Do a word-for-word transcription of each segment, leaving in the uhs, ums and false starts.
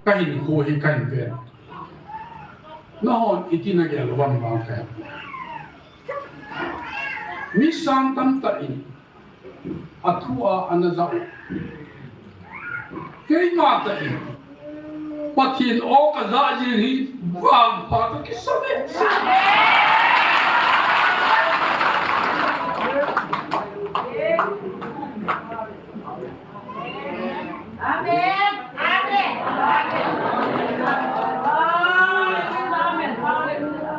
Kahin khu hi kahin ven. Nahon iti nagel uvem vang kahe. Mi sang tamtah in athu a ana jah u. Keima tah in Pathen o kajah jing hi vangpha toh kisah e. Amen. Amen. Amen. Hallelujah.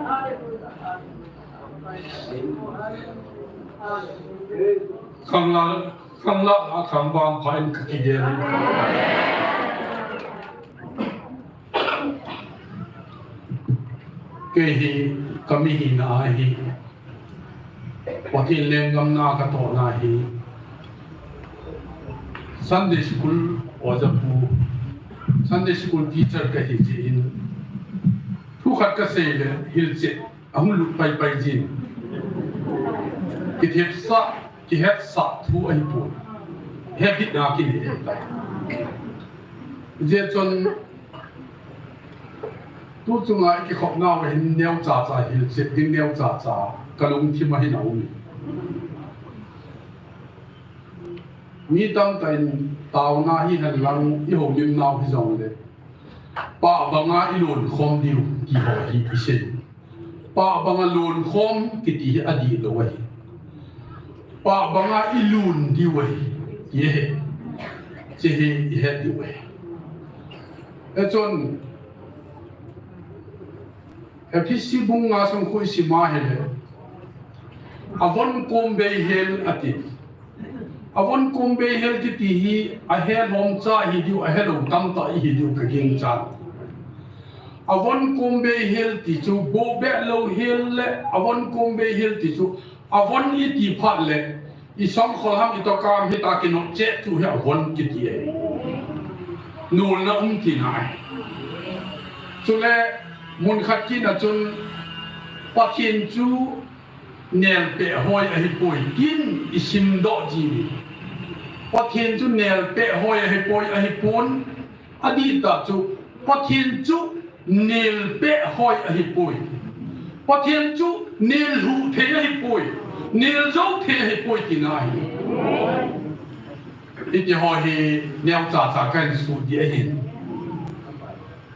Hallelujah. Khangla, khangla, a khang vangpha in kakigel. Kei hi kamihina ahi. Pathen lenggam na katohna hi Sunday school oja pu, Sunday school teacher kahi jeh in, thu khat kasei le hilchet ahung lut paipai jin. Kithepsah, kihetsah thu ahipon. Habit na kinei ahitai. Hijeh chun, tu chunga ikikhopnau ahin neocha cha hilchet ding neocha cha kalungthim ahin aum e. Mi tamtah in taona hihen lang ihoulimnau hijongle, pah banga ilon khom diu ti ho hi isei. Pah banga lon khom kiti hi adihlou ahi. Pah banga ilun diu ahi, ti ahi. Hiche hi ihet diu ahi. Hichun Ephesi bung nga sung khu isim a hile, avon kom beihel ati. Avon kom beihel kiti hi ahelom cha ihi diu, ahelou tamtah ihi diu kagingchan. Avon kom beihel ti chu bohbeh lou hel le, avon kom beihel ti chu avon iti phat le, isongkhol ham itoh kam hita kinot cheh chu hi avon kiti ahi. Nolna um tina ahi. Chule mun khat kit a chun Pathen chu nelpeh hoi ahipoi tin isimdoh jiuvin. Pathen chu nelpeh hoi ahipoi, ahipon, adihtah chu Pathen chu nelpeh hoi ahipoi. Pathen chu nelhuh thei ahipoi. Neljou thei ahipoi tina ahi. Hitiho hi neocha cha kahin sut ding ahin.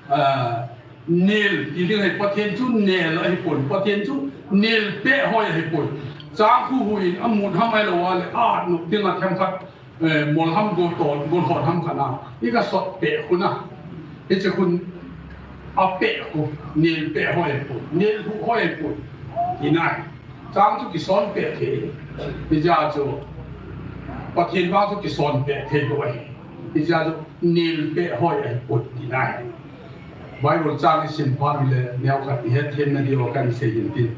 Ah, nel, ti ding ahi, Pathen chu nel ahipon, Pathen chu nelpeh hoi ahipon. Chang huhu in amut ham ahilou a le, anop dinga themkhat, eh, mol ham golton, golhon ham khat a, ikasot peh khu na. Hiche khun apeh khu, nelpeh hoi ahipon, nelhuh hoi ahipon. Tina ahi. Chang chu kisonpeh thei. Hijeh chun Pathen vang chu kisonpeh theilou ahi. Hijeh chun nelpeh hoi ahipon tina ahi. Bible chang isim phat le neokhat ihet themna diuva kahin sei hintin.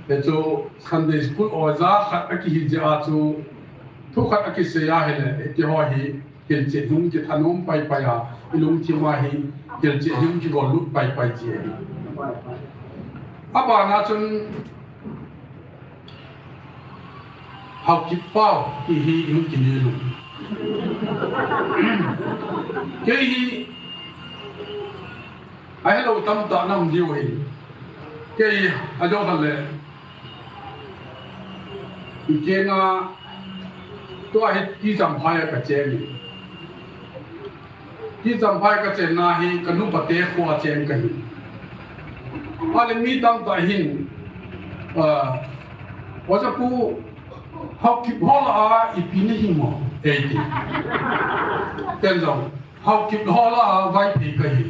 Hichu Sunday school oja khat akihi jeh a chu thu khat akisei ahile, hitiho hi hilchet hung kithanom paipai a, ilungthim a hi hilchet hung kigol lut paipai ji ahi. Abana chun Haokip pau ti hi hung kinel u. Kei hi ahelou tamtah nam diu ahi. Kei hi ajou khat le, ikenga tua hi T. Champhai a kachen e. T. Champhai kachenna hi kanupa te khoa chen kahi. Ahile mi tamtah hin, ah, Oja pu, Haokip ho lah a ipi nahi mo, eiti. Ken jong, Haokip ho lah a Vaiphei kahi.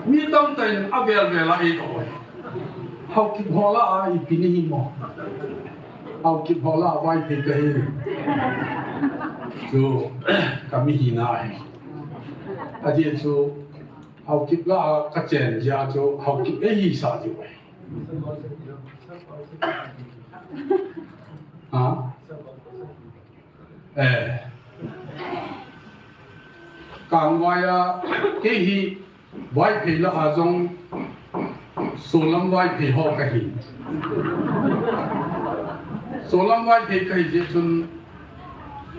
Mi tamtah in avel vel a eidong e. Haokip ho lah a ipi nahi mo. Haokip ho lah a Vaiphei kahi. Chu, kamihina ahi. Ajeh chu, Haokip lah a kachen jeh a chu, Haokip eihisah jiu ahi. Ha? Eh. Kangvai a, kei hi Vaiphei lah a jong Solam Vaiphei ho kahi. Solam Vaiphei kahi jeh chun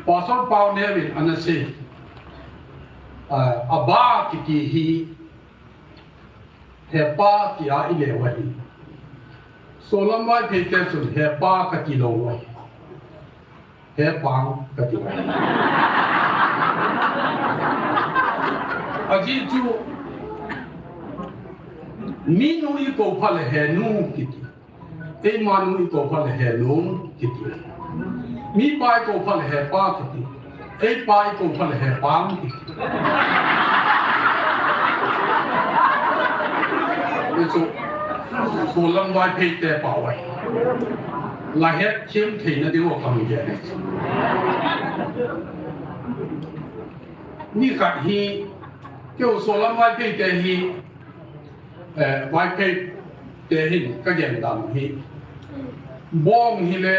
Pastor Pauneo in ana sei, ah, aba kiti hi hepa tia i leu ahi. Solam Vaiphei te chun hepa kati lou ahi. Hepang kati. Ajeh chu, minu i kou phat le henu kiti. Eima nu i kou phat le henu kiti. Mipa i kou phat le hepa kiti. Eipa i kou phat le hepang kiti. Hichu, Solam Vaiphei te pau ahi. La hetthem theina diu a kahung gen ahi. Nikhat hi, keu Solam Vaiphei te hi, eh, Vaiphei te hin kagen dan hi, bong hile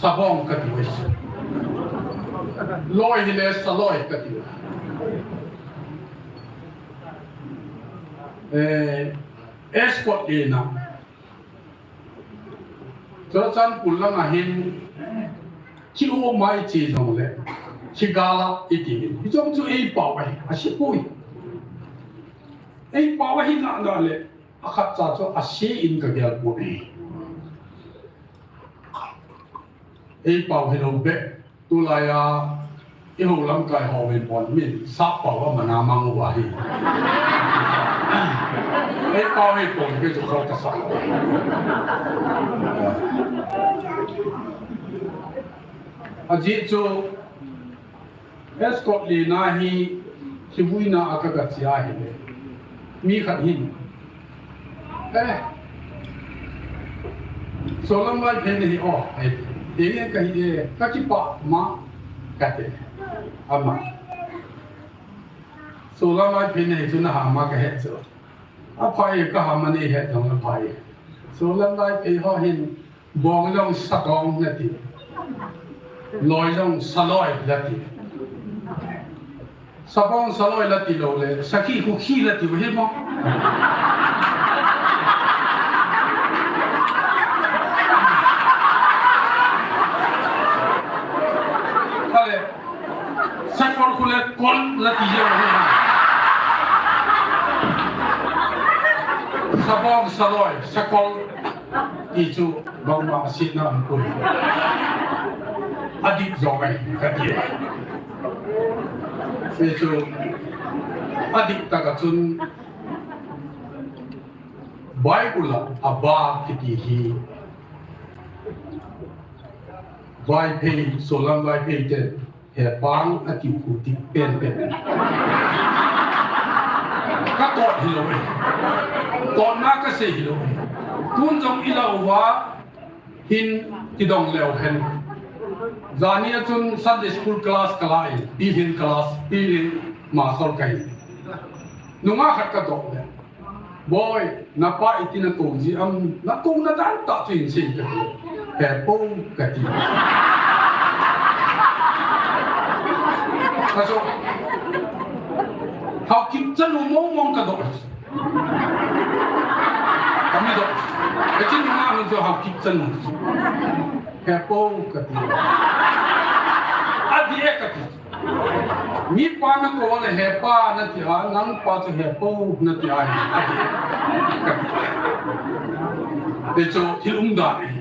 sabong kati uve. Loi hile saloi kati uve. Eh, escort lena. Churachandpur langa hin, thi-um a i che jongle, thi-gal a i ti in. Hiche jong chu eipao ahi, asei poi. Eipao ahi nalai le, akhat cha chu asei in kagel poi. Eipao hilou beh. Tulai a, i hou lamkai hou in bon min, sap pao a mana mang uva hi. Eipao hi pon ke chu kha kasa. Ajeh chu, escort lena hi, Thivuina a ka, ka chia hi le. Mi khat hin. Eh. Solam Vaiphei nahi o. Eh. Teni kahi e. Kakipah ma. Kati. Ama. Solam Vaiphei nahi chu naha ma kahe chu. Apha e kaha ma nahe jong apha e. Solam Vaiphei ho hin. Bong jong sakong nati. Loi jong saloi nati. Sakong saloi nati lou le, sakhi khu khi nati uve mo. Ale, sakol khu le kol nati uve. Sakong saloi, sakol. Ti chu bangma sina aum poi. Adik jong ahi kati. Ti chu adik tah a chun Bible a aba kiti hi Vaiphei, Solam Vaiphei te Hepang ati khu ti pen pen. Ka tot hilou e. Totna ka sei hilou e. Tun jong i la uva hin kidong leu hen. Jani a chun Sunday school class ka la in, Pi Lin class, Pi Lin master ka hi. Nungah khat ka doh le. Boi, napa iti nakou ji am, nakouna dan tah chu hin sei kati. Hepu kati. Ka chu, Haokip chanu mong mong ka doh. Ka mi doh. Ka chin ma nu chu Haokip chanu. Hepu kati. Adi e kati. Mipa nakou le hepa nati a, nangpa chu hepu nati a, ati. Ti chu thil umdan ahi.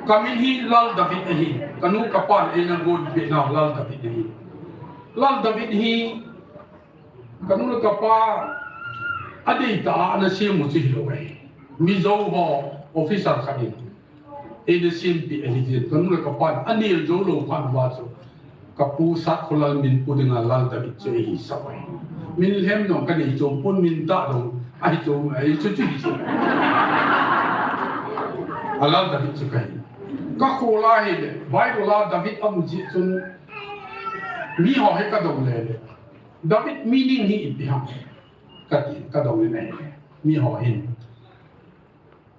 Ka min hi Lal David ahi. Ka nu ka pan eina gon peh nau Lal David ahi. Lal David hi ka nu le ka pa adeitah a ana sem u chu hilou ahi. Mizo ho officer khat in. Eina sempeh ahi jeh in, ka nu le ka pan anel jou lou phat uva chu, ka pu Satkholal min pu dinga Lal David chu eihin sah uve. Min lhem jong ka nei chom pon, min tah jong ahi chom, ahi chu chu hi chu. A Lal David chu kahi. Ka khol a hile, Bible a David aum jeh chun, mi ho hi ka dong le le. David meaning hi ipi ham? Ka ti, ka dong le le. Mi ho hin.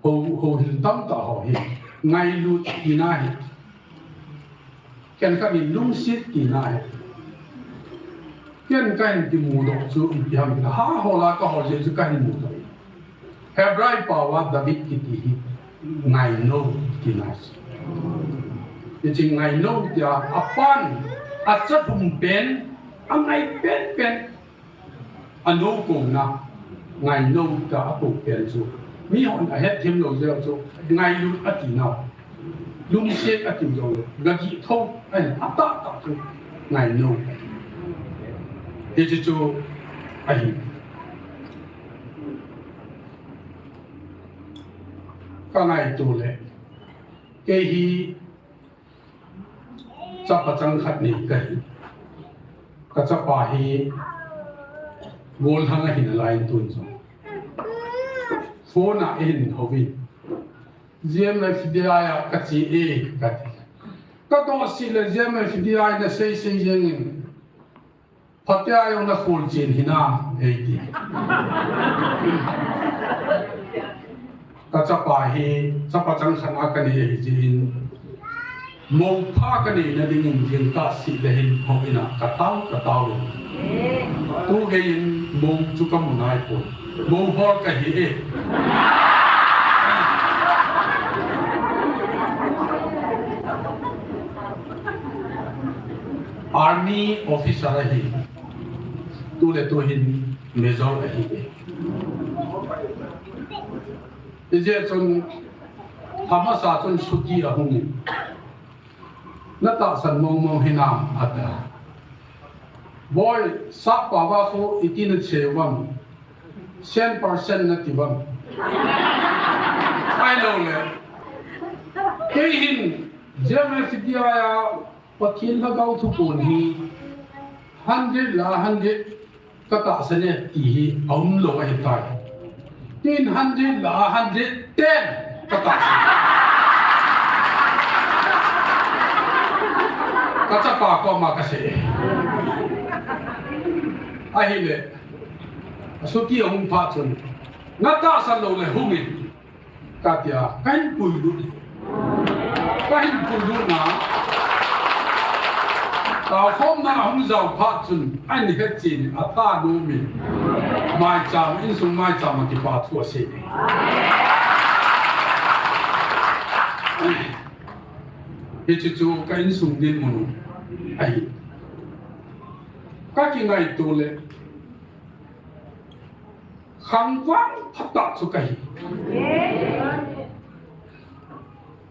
Ho, houhil tamtah ho hi, ngailut tina ahi. Khenkhat in lungset tina ahi. Ken kahin kimudoh chu ipi ham kila, ha hola ka hol jeh chu kahin mudoh. Hebrai pao a David kiti hi ngainou tina. Hiche ngainou tia apan achalhum pen, angai penpen, anou kouna ngainou tia akou pen chu mihon ahetthem lou jeh chu ngailut atina. Lungset ati jongle, gagi tho, ahin atahtah chu ngainou. Hiche chu ahi. Ka ngaito le, kei hi chapa chang khat nei kahi. Ka chapa hi gollhang ahi nalai in tun jong phone a eihin houvin, G M F D I a kache e, kati. Kadoh seh le G M F D I nasei sei jengin, phatea jong nakhol chen hinam, eiti. Ka chapa hi, chapa chang khat a kanei ahi jeh in, mou pha kaneina dingin jingkah seh le hin houin a katao, katao in. Tugei in mou chu kamu naipon. Mou hol kahi e. Army officer ahi. Tule tu hin major ahi e. Hijeh chun, amasa chun chutti ahungin, natahsan mong mong hinam, ati. Boi, sap pao a khu iti nache uvam, cent percent nati uvam. Ahiloule, kei hin G M F D I a Pathen Lhagao thupon hi hundred la hundred katahsan e ti hi aumlou ahitai. Tin, hundred la hundred ten katahsan. Ka chapa koma kasei e. Ahile, chutti ahung phat chun, natahsan loule hungin, katia, kahin puilut. Kahin puilut na, taokhomna ahung jao phat chun, ahin hetchen in, atha nomin, maicham, insung maicham a kipa thu asei e. Hiche chu ka insung dinmun ahi. Kakingaito le, khangvang phatah chu kahi.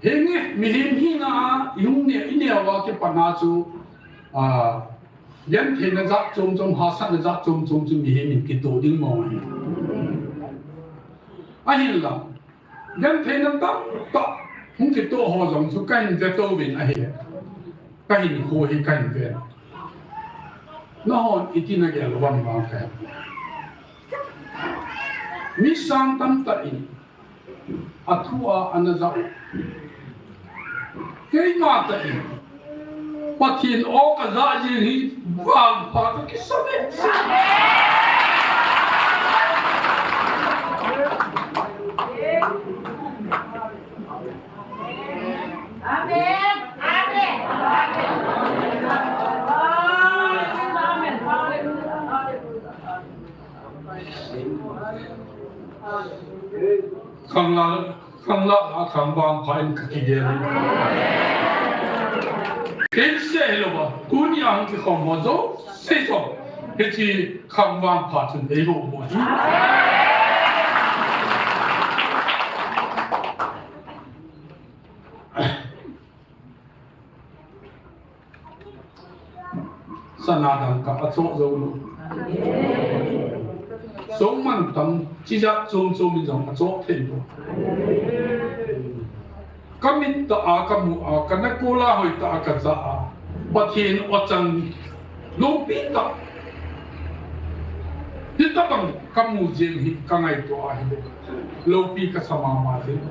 Henge, mihem hina a, ihung neo, ineo a kipatna chu, a, gentheina jat chom chom, hahsatna jat chom chom chu mihem in kitoh ding mong ahi. Ahinla, gentheina tamtah hung kitoh ho jong chu kahin vetouvin ahile, kahinkho hi kahin ven. Nahon iti nagel uvem vang kahe. Mi sang tamtah in athu a ana jah u. Keima tah in Pathen o kajah jeng hi vangpha kakisa e. Amen. Amen. Amen. Hallelujah. Hallelujah. Hallelujah. Khangla, khangla, a khangvang pha in kakigel in. Kei seh hilou va, tunia hung kikhom ho jouse jouse. Hiche khangvang pha chun eiho mo hi. Sana dangka achoh jou lou. Songmantam chijat chom chom in jong achoh thei lou. Kamit tah a kamu a, kanakol a hoitah a kajah a, Pathen o chang loupi tah. Hitobang kamu jeng hi kangaito ahile, loupi kasa mama jeng.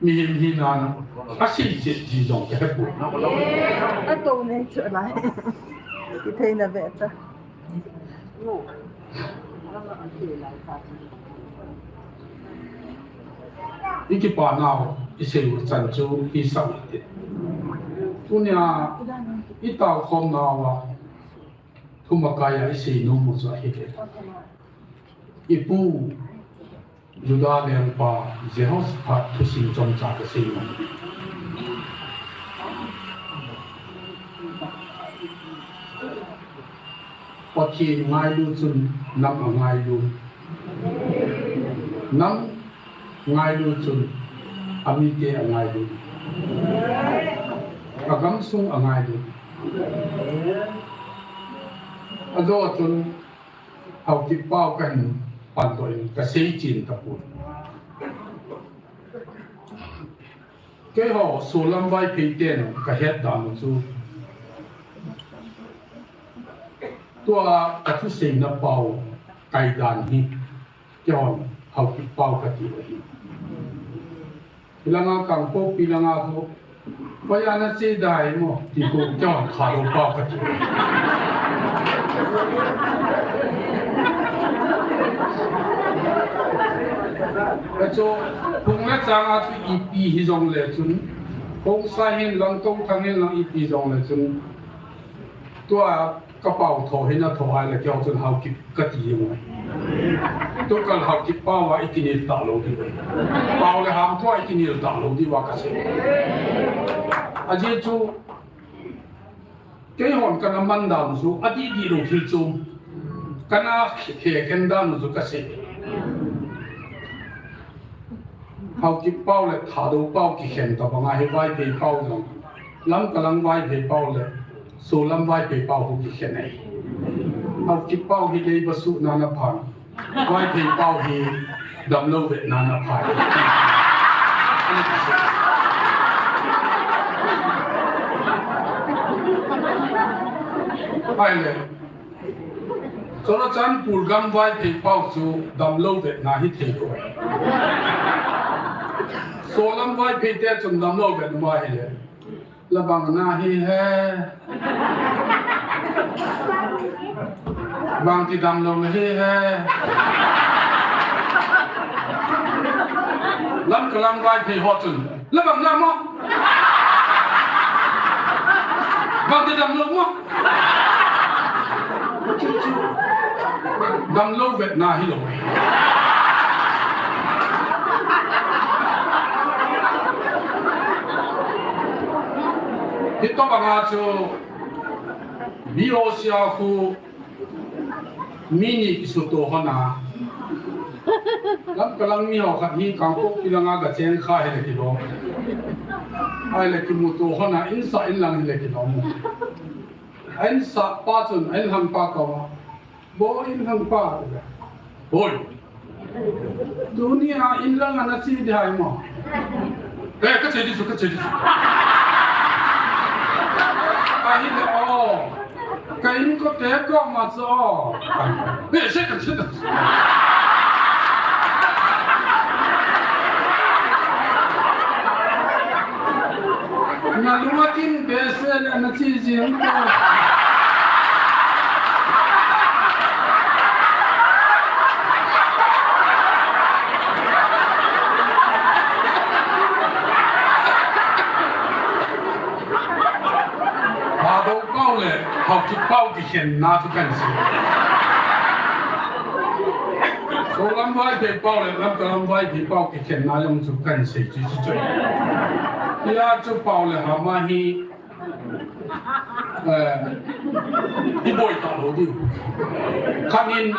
Mihem hina a, aseiset ji jong kahepoi. Atou nei chu lai. Kitheina ve ta. Ikipa nau, isei u chan chu isah u hite. Tunia, itao khom nau a, Thumakai a isei nom u chu ahi le. Ipu Judah lengpa Jehoshaphat thusim chomcha kasei nom. Pathen ngailu chun nang angailu. Nang ngailu chun amite angailu. Agamsung angailu. Ajo chun Haokip pau kahin pandoh in kasei chen tapon. Keiho Solam Vaiphei ten kahet dan u chu, tua kathuseina pau kaidan hi keihon Haokip pau kati u ahi. Hilanga Kangpokpi langa ho, hoiya nache dai mo, ti ko keihon Thadou pau kati u ahi. Achu, phung le changa chu ipi hijongle chun, Khongsai hin lang, Touthang hin lang ipi jongle chun, tua kapau tho hin atho ahile keiho chun Haokip kati jeng uve. Tukal Haokip pau a ikinel talou diu. Pau le ham thua ikinel talou diuva kasei. Ajeh chu keihon kana man dan u chu adih dih lou thil chom. Kana khekhen dan u chu kasei. Haokip pau le Thadou pau kikhen tabanga hi Vaiphei pau jong, Lamka lang Vaiphei pau le Solam Vaiphei pau hu kikhen ahi. Haokip pau hi leiba suhna na phan, Vaiphei pau hi damlou vetna na phan. Ahile, Churachandpur gam Vaiphei pau chu damlou vetna hithei lou. Solam Vaiphei te chun damlou vetna ma hile, labang na hi he. Bangti damlou na hi he. Lamka lang Vaiphei ho chun, labang na mo. Bangti damlou mo. Damlou vetna hilou. Hitobanga chu B O C a khu mi ni kisuto hon a. Lamka lang miho khat hi Kangpokpi langa gacheng kha hile kilom. Ahile kimuto hon a, insah inlang hile kilom. A insah pa chun, a inlhang pa koma, bo inlhang pa, boi. Tunia inlang ana che ding ham? Eh, kache ding chu, kache ding chu. Ahile, oh. Ka inkote koma chu, oh. Eh, se ka che ding chu. Nalung akin behseh le nache jing ko. Thadou pau le Haokip pau kikhenna chu kahin sei. Solam Vaiphei pau le Lamka lang Vaiphei pau kikhenna jong chu kahin sei chu chu chu. Hia chu pau le ham a hi, eh, iboi talou diu. Khat in,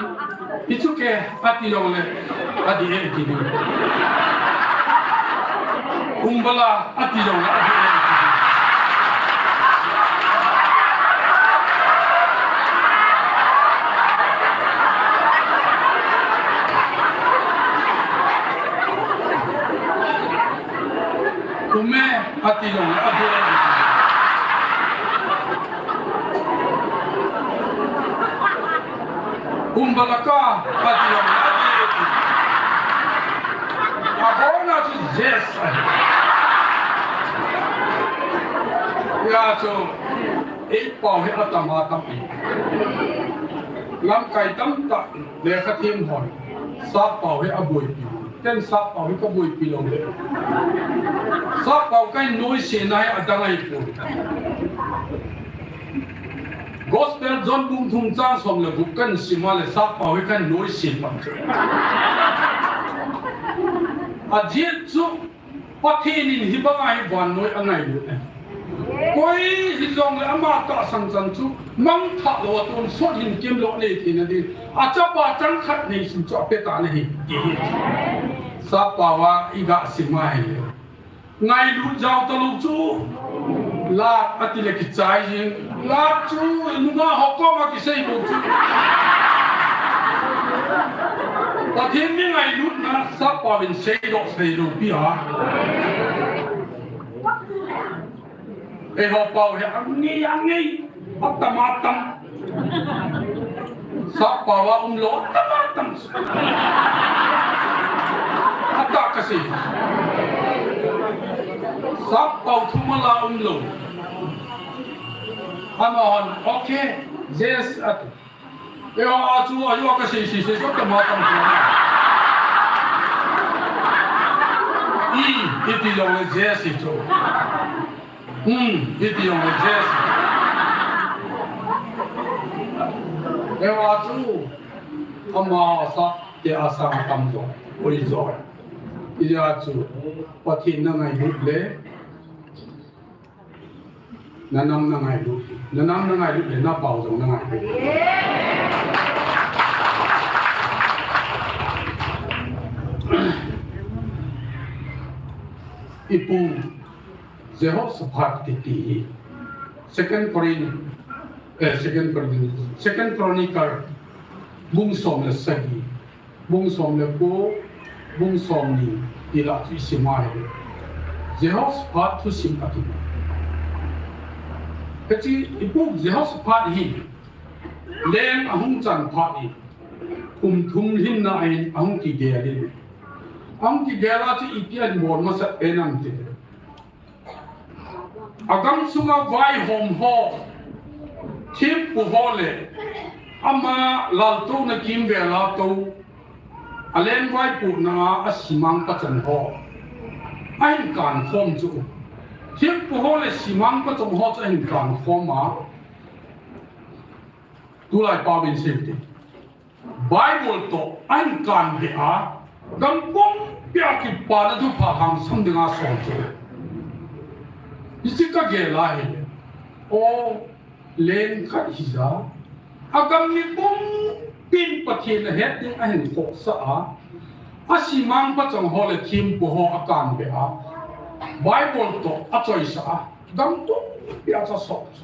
hichu ke, ati jongle, adih e iti diu. Umbala, ati jongle, adih e iti diu. Ume, ati jongle, adih e iti diu. Umbalaka, ati jongle, adih e iti. Abona chu yes. Hia chu, eipau hi atam atam e. Lamkai tamtah lekha them hon, sappau hi aboipi. Ken sappau hi kaboipi lou le. Sappau kahin noise na hi adang ahipoi. Gospel John bung thum chang som le gup kahin sim a le, sappao hi kahin nuisat pan chu. Ajeh chu, Pathen in hibanga hi vannoi angailut ahi. Koi hijongle ama tahsan chan chu mangthah lou a tonsot hinkho lou anei theina ding, achapa chang khat neisun chu ape tan ahi, ti hi. Sappao a iga sim a ahile, ngailut jao talou chu. Lat ati le kichai jing. Lat chu nungah ho koma kisei bou chu. Pathen mi ngailutna sappao in seidoh seilou pi a. Eiho pao hi angei angei. Atam atam. Sappao a umlou atam atam. Atah kasei. Sappao thumal a umlou. Amahon, okay, yes, ati. Eiho a chu, ajo kasei sei sei, atam atam chu. I, iti jongle yes chu. Hmm, iti jongle yes. Eiho a chu, ama sa, te asang atam jo, oi jo. Ijeh chu, Pathen nangailut le, nanam nangailut, nanam nangailut le, napao jong nangailut. Ipu Jehoshaphat kiti hi, Second Corinth, eh, Second Corinth, Second Chronicle, bung som le sagi, bung som le ko, bung som ni, ti lah chu isim a ahile, Jehoshaphat thusim atum. Hiche ipu Jehoshaphat hi, leng ahung chan phat in, kum thum lhinna ahin ahung kigel in. Ahung kigel a chu iti ahin bol masat em tile, agam sunga vaihom ho, thempu ho le, ama laltouna kimvel a tou, aleng vaipohna a asimang pachong ho, ahin kankhom chu. Thempu ho le simang pachong ho chu ahin kankhom a, tulai pao in sei u hite. Bible toh ahin kanbe a, gam pumpia kipana thupha lhangsam dinga asol chu. Hiche kagel a ahile, o, leng khat hija, agam mi pumpin Pathen ahet ding ahin khohsah a, asimang pachong ho le thempu ho akanbe a, Bible toh achoisah a, gam pumpia chu asol chu.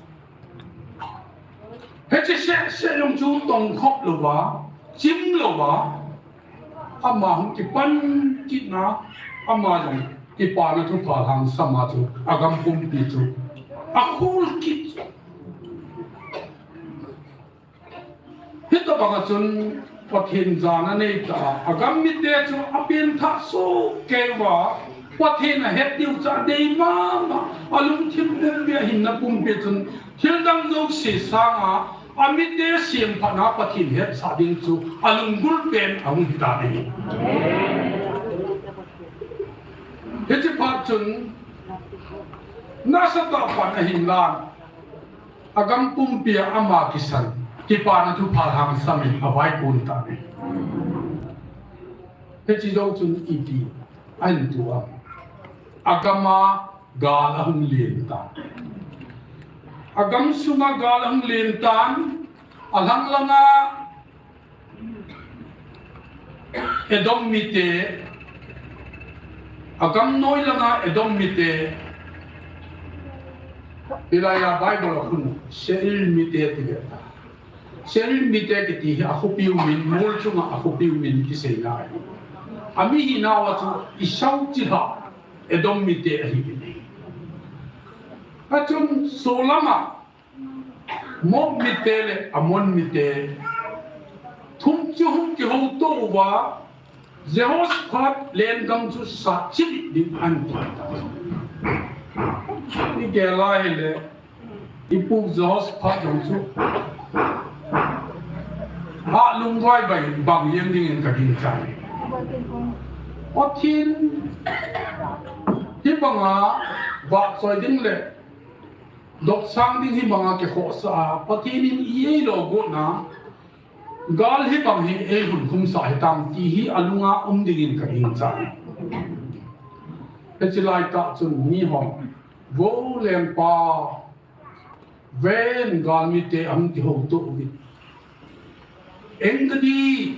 Hiche seh seh jong chu tongkhop louva, chim louva, ama hung kipan kitna, ama jong kipana thupha lhangsam a chu, agam pumpi chu akhol kit chu. Hitobang a chun Pathen jana neitah a, agam mite chu apenthah sohkei uva, Pathen ahet diu chu adei mama, alungthim pumpi, ahinna pumpi chun thildang jouse sanga, amite semphatna Pathen hetsah ding chu alunggul pen ahung hitan ahi. Hiche phat chun nasatah pan ahinlan, agam pumpia ama kisan, kipana thupha lhangsam in avaikon tan ahi. Hiche jou chun ipi ahin toh am? Agam a gal ahung len tan. Agam sunga gal ahung len tan, alhang langa Edom mite, agam noi langa Edom mite, hilai a Bible a khun Seir mite ti ve ta. Seir mite kiti hi akhopiu min, mol chunga akhopiu min kiseina ahi. Ami hinau a chu Esau chilhah Edom mite ahiuvin. Achun solama Moab mite le Ammon mite thum chu hung kihouto uva, Jehoshaphat lenggam chu sat chilih ding ahin ti. Igel a ahile, ipu Jehoshaphat jong chu alungvai bang jeng dingin kaginchat e. Pathen hibanga vahchoi ding le Doksang ding hi banga kikhohsah a, Pathen in i eilo gotna, gal hi bang hi ei hun khumsah hitam ti hi alunga um dingin ka gingchan. Hiche laitah chun mi hon, vo lengpa, ven galmite ahung kihouto uvin. Engedi,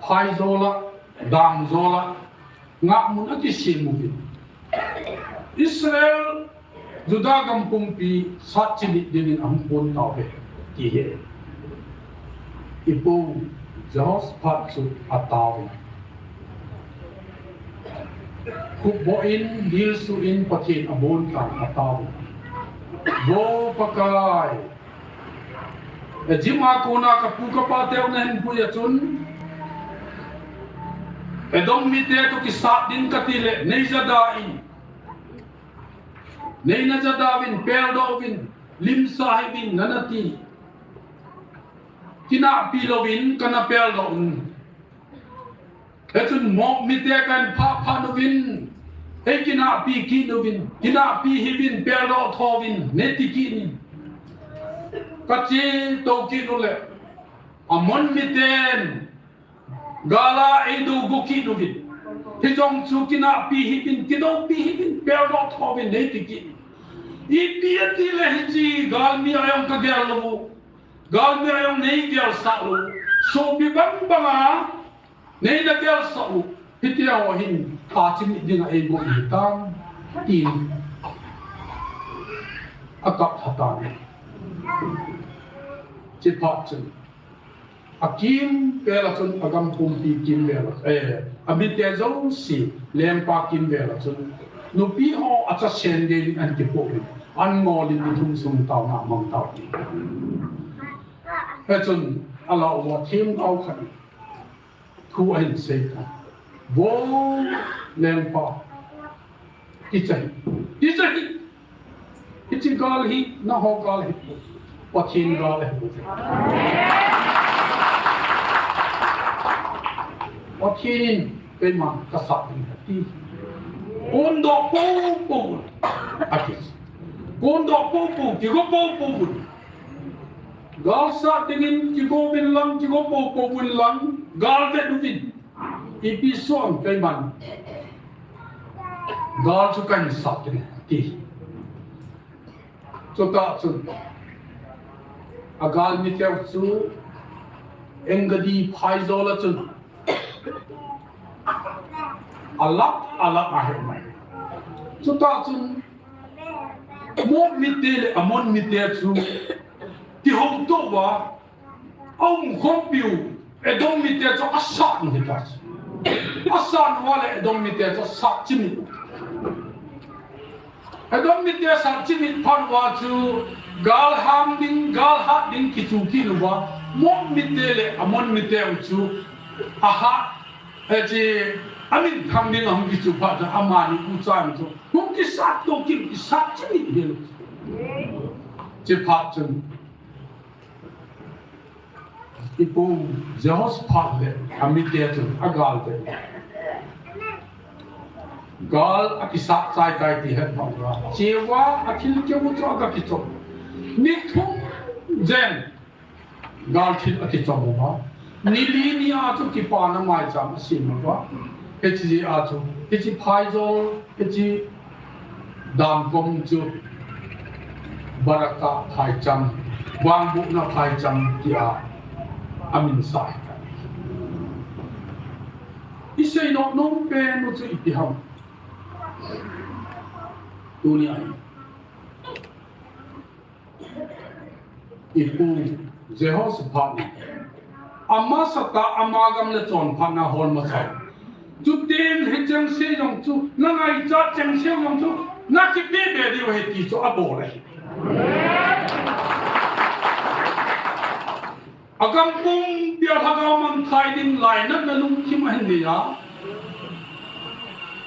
phaijol a, damjol a, ngahmun akisem uvin. Israel, Juda gam pumpi sat chimit dingin ahung pon tauve, ti hi. I pu Jehoshaphat chu ataovin. Khupboh in, dilsuh in, Pathen abon tan ataovin. Vo Pakai, Egypt a kona ka pu ka pa teu nahin pui a chun, Edom mite toh kisat ding kati le, nei jada in, nei na jada uvin, peldoh uvin, limsa hih uvin, nana ti. Kinahpi louvin kana peldoh un. Hichun Moab mite kahin phah phat uvin, ei kinahpi kit uvin, kinahpi hih uvin, peldoh tho uvin, nei ti kit in. Ka chetou kit u le, Ammon miten gal a ei dougo kit uvin. Hijong chu kinahpi hih uvin, kidoupi hih uvin, peldoh tho uvin, nei ti kit in. Ipi ati le hiche galmi a jong ka gel lou u. Galmi a jong nei gelsah lou u. Sopi bang banga nei na gelsah u. Hitia ho hin tha chimit dinga ei go hitam, tin akap lha tan. Chuphat chun akimvel a chun agam pumpi kimvel a, eh, amite jouse lengpa kimvel a chun nupi ho achasen gei in ahin kipoh uvin, an ngol in ni thum sung taona amang tauve. Hichun alah uva themgao khat in thu ahin sei tan. Vo lengpa, kicha hih, kicha hih. Hiche gal hi nangho gal hipoi, Pathen gal ahi. Pathen in keiman kasat ding ati. Kondoh poupou un, ati. Kondoh poupou, kigo poupou un. Gal sat dingin kigo uvin lang, kigo poupou un lang, gal vet uvin. Ipi soh ham keiman gal chu kahin sat ding, ati. Chutah chun agalmi teu chu Engedi phaijol a chun alah, alah ahi mai. Chutah chun Moab mite le Ammon mite chu kihouto uva, aumkhompiu Edom mite chu asat u hita chu. Asat uva le Edom mite chu asat chimit. Edom mite asat chimit phat uva chu galhang ding, galhat ding kichu kit uva, Moab mite le Ammon mite chu ahat, hiche, amin thang ding ahung kichu phat chu amani uchan chu hung kisat to kit, kisat chimit hel. Chuphat chun ipu Jehoshaphat le amite chun agal vet. Gal akisat chai tai ti ahet phat uva, cheuva athil keu chu aga kichom. Ni thum jen gal thil akichom uva. Ni li ni a chu kipana maicham asem uva. Hiche a chu, hiche phaijol, hiche damkom chu Baraka phaicham, vangbohna phaicham tia amin sah ahi. Isei nom nom pen u chu ipi ham? Tunia hi ipu Jehoshaphat in amasatah a ama gam le chonphatna hol masa. Chutin hichengse jong chu, nangaichat chengse jong chu nakipe be diu ahi ti chu abol ahi. Agam pumpia lhagao mangthai ding lainatna lungthim ahin nei a,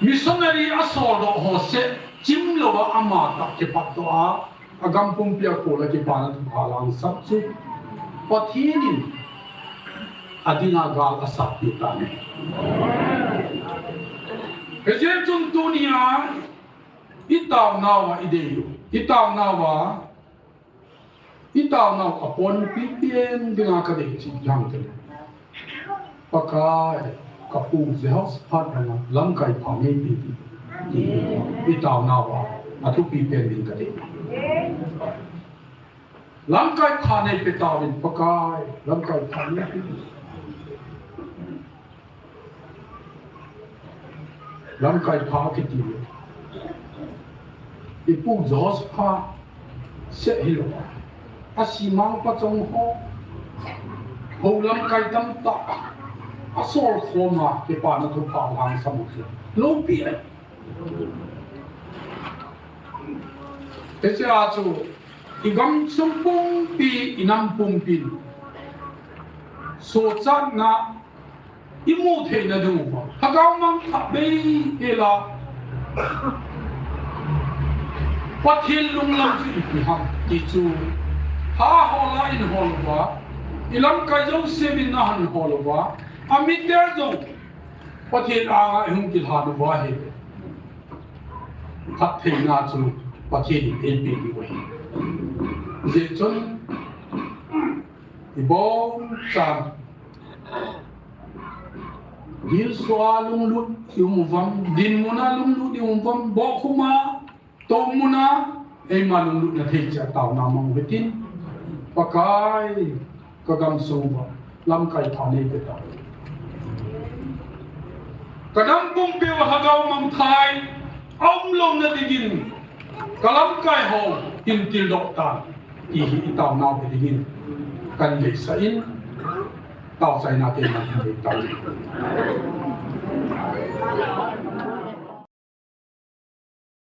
missionary asoldoh ho seh chimlouva amatah kipatdoh a, agam pumpia kol a kipana thupha alangsah chu Pathen in adinga gal asatpeh tan ahi. Hijeh chun tunia itaonauva idei u, I taonau a, i taonau a ponpi pen dinga ka dei chu ipi ham itile, Pakai, ka pu Jehoshaphat banga lamkai pha neipe in, ti hi i taonau a, athupi pen ding ka dei. Lamkai pha neipe tauvin Pakai, lamkai pha neipe in. Lamkai pha kiti le, i pu Jehoshaphat seh hilou, asimang pachong ho, ho lamkai tamtah asol khom a, kipana thupha lhangsam u chu loupi ahi. Hiche a chu i gamsung pumpi, i nam pumpin sochatna i mu theina diuva, lhagao mangthah bei hela, Pathen lunglam chu ipi ham ti chu, ha hola in hol uva, i lamkai jouse in ahin hol uva, amite jong Pathen anga ihung kilhan uva ahile, phattheina chu Pathen in eipe diu ahi. Hijeh chun iboncha, dilso a lunglut i um uvam, dinmun a lunglut i um uvam, bohkhum a, tohmun a, eima lunglutna thei cheh a taona mang u hitin, Pakai, ka gamsung uva lamkai pha neipe tauve. Ka nam pumpia lhagao mangthah a umlouna dingin ka lamkai ho hin tildoh tan, ti hi i taonau hi dingin kahin deisah in, taochaina keiman hin dei tau.